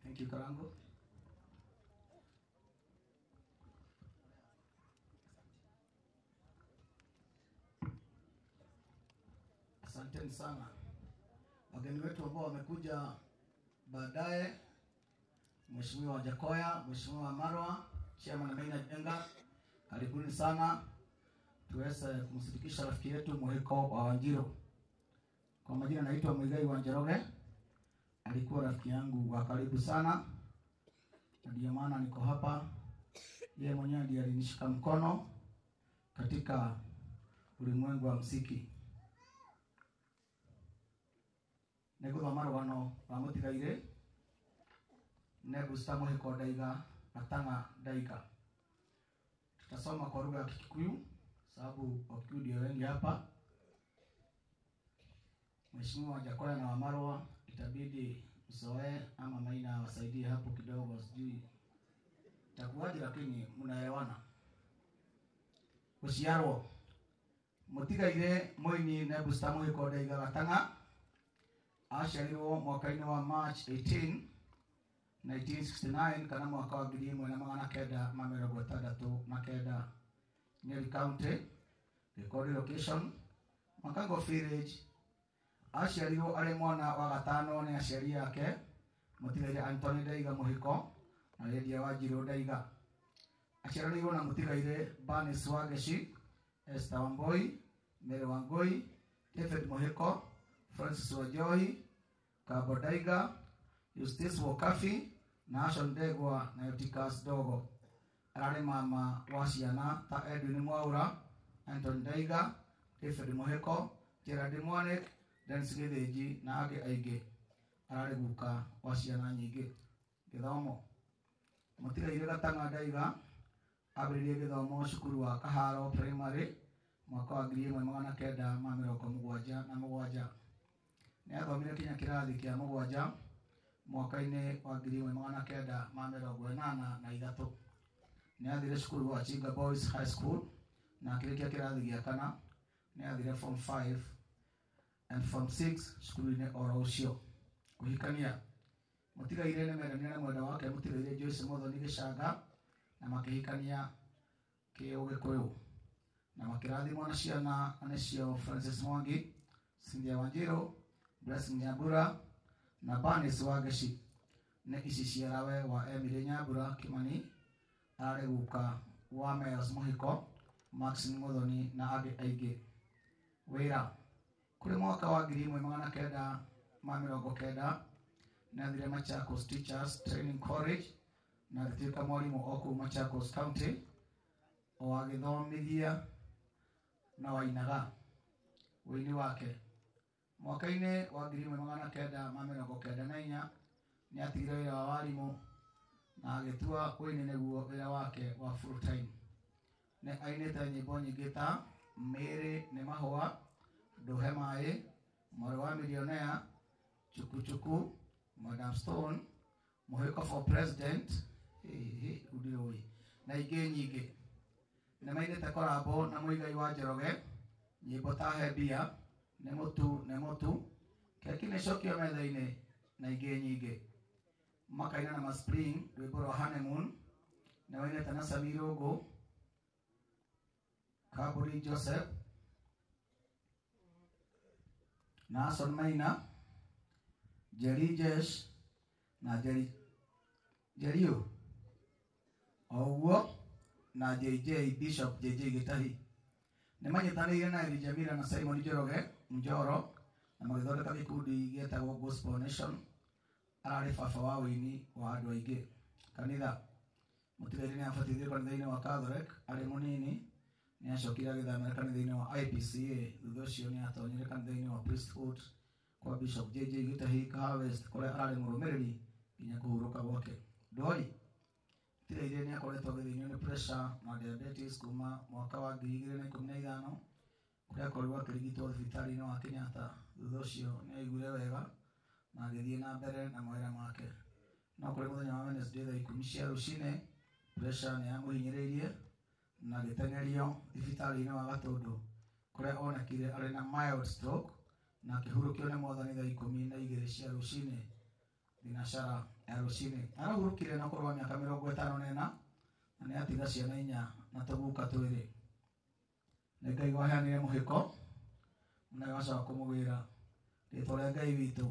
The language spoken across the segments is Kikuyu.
Thank you, Karango. Asanteni sana wageni wetu ambao wamekuja baadaye, Mheshimiwa Jakoya, Mheshimiwa Marwa, Chairman Maina Jenga, karibuni sana tuweze kumsindikisha rafiki yetu Muhiko wa Wanjiru. Kwa majina naitwa Muigai wa Njoroge, alikuwa rafiki yangu wa karibu sana, na ndio maana niko hapa. Yeye mwenyewe ndiye alinishika mkono katika ulimwengu wa muziki. Nĩngũthoma rũgano rwa mũtigairĩ Nebusta Muhiko Ndaiga Gatang'a Ndaiga. Tutasoma kwa lugha ya Kikuyu sababu Wakikuyu ndio wengi hapa. Mheshimiwa Jakoya na Wamarwa itabidi msoee ama Maina wasaidie hapo kidogo, sijui itakuwaje, lakini mnaelewana. Gũciarwo mũtigairĩ mũini Nebusta Muhiko Ndaiga Gatang'a aciarirwo mwaka-inĩ wa March 18 1969 kana mwaka wa 1969 Nyeri County, recorded location Makango Village. Aciarirwo arĩ mwana wa gatano nĩ aciari ake mũtigairĩ Anthony Ndaiga Muhiko na Lydia Wanjiru Ndaiga. Aciaranĩirwo na mũtigairĩ Bernice Wangeci, Esther Wambui, Mary Wangui, David Muhiko, Francis Wanjohi, Kabo Ndaiga, Eustace Wokafi na Ashon Ndegwa na Eutychus Dogo. Ararĩ mama wa ciana ta Edwin Mwaura, Anthony Ndaiga, David Muhiko, Gerald Mwanik, Dennis Githinji na angĩ aingĩ. Ararĩ guka wa ciana nyingĩ. Gĩthomo. Mũtigairĩ Gatang'a Ndaiga ambĩrĩirie gĩthomo cukuru wa Kaharo Primary mwaka wa 1977. Nĩ athomire kinya kĩrathi kĩa mũgwanja mwaka-inĩ wa 1983. Nĩ athire cukuru wa Chinga Boys High School na akĩrĩkia kĩrathi gĩa kana. Nĩ athire form 5 and form 6 cukuru-inĩ oro ũcio. Kũhikania. Mũtigairĩ nĩ mendanire na mwendwa wake mũtigairĩ Joyce Muthoni Gĩcanga na makĩhikania kĩũgĩkũyũ na makĩrathimwo na ciana na nĩcio Francis Mwangi, Cynthia Wanjiru, Blessing Nyambura na Bernice Wangeci. Nĩ ici ciarawe wa Emily Nyambura Kimani, ararĩ guka wa Miles Muhiko, Maxine Muthoni na angĩ aingĩ. Wĩra. Kũrĩ mwaka wa 1990 nĩ athire Machakos Teachers Training College na agĩtuĩka mwarimũ o kũu Machakos County, o agĩthomithia na wainaga ũini wake. Mwaka-inĩ wa 1994 nĩ atigire wĩra wa warimũ na agĩtua ũini nĩguo wĩra wake wa full time. Nĩ ainĩte nyĩmbo nyingĩ ta Mĩĩrĩ nĩ mahũa, Ndũhe maĩ, Mwarĩ wa Millionaire, Chukuchuku, Madam Stone, Muhiko for President, ũĩ na ingĩ nyingĩ. Nĩ mainĩte korambo na Muigai wa Njoroge nyĩmbo ta He mbia, nĩ mũtu nĩ mũtu, keki nĩ cokio metha-inĩ na ingĩ nyingĩ. Makaina na Maspring rwĩmbo rwa Honeymoon. Nĩ wainĩte na Sami Rũngũ, Kaburi Joseph na Ason Maina, Jerry Jesh na Jerry Jerio o ũguo na JJ Bishop JJ Gitahi. Nĩ manyitanĩire na Elijah Mira na Simon Njoroge Njoro na magĩthondeka gĩkundi gĩetagwo Gospel Nation. Ararĩ baba wa ũini wa andũ aingĩ. Kanitha. Mũtigairĩ nĩ abatithirio kanitha-inĩ wa Catholic arĩ mũnini. Nĩ acokire agĩthamĩra kanitha-inĩ wa IPCA. Thutha ũcio nĩ atonyire kanitha-inĩ wa Priesthood kwa Bishop JJ Gitahi Kahawa West kũrĩa ararĩ mũrũmĩrĩri nginya kũhurũka gwake. Ndwari. Mũtigairĩ nĩ akoretwo agĩthĩnio nĩ pressure na diabetes kuma mwaka wa 2015 kũrĩa akorirwo akĩrigitwo thibitarĩ-inĩ wa Kenyatta. Thutha ũcio nĩ aiguire wega na agĩthiĩ na mbere na mawĩra make. No kũrĩ mũthenya wa Wednesday thaa 10 cia rũcinĩ pressure nĩ yamũhinyĩrĩirie na agĩteng'erio thibitarĩ-inĩ wa Gatũndũ kũrĩa onekire arĩ na mild stroke na akĩhurũkio nĩ mwathani thaa 12 cia rũcinĩ Thinacara ya rũcinĩ. Arahurũkire na ũkũrũ wa mĩaka 54 na nĩ atiga ciana 4 na tũguka 2. Nĩ Ngai waheanire mũhĩko na agacoka kũmũgĩra. Rĩtwa rĩa Ngai witũ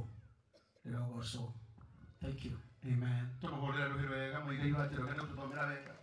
rĩrogocwo. Thank you. Amen. Tũmũhũrĩre rũhĩ wega Mũigai wa Njoroge nĩ gũtũthomera wega.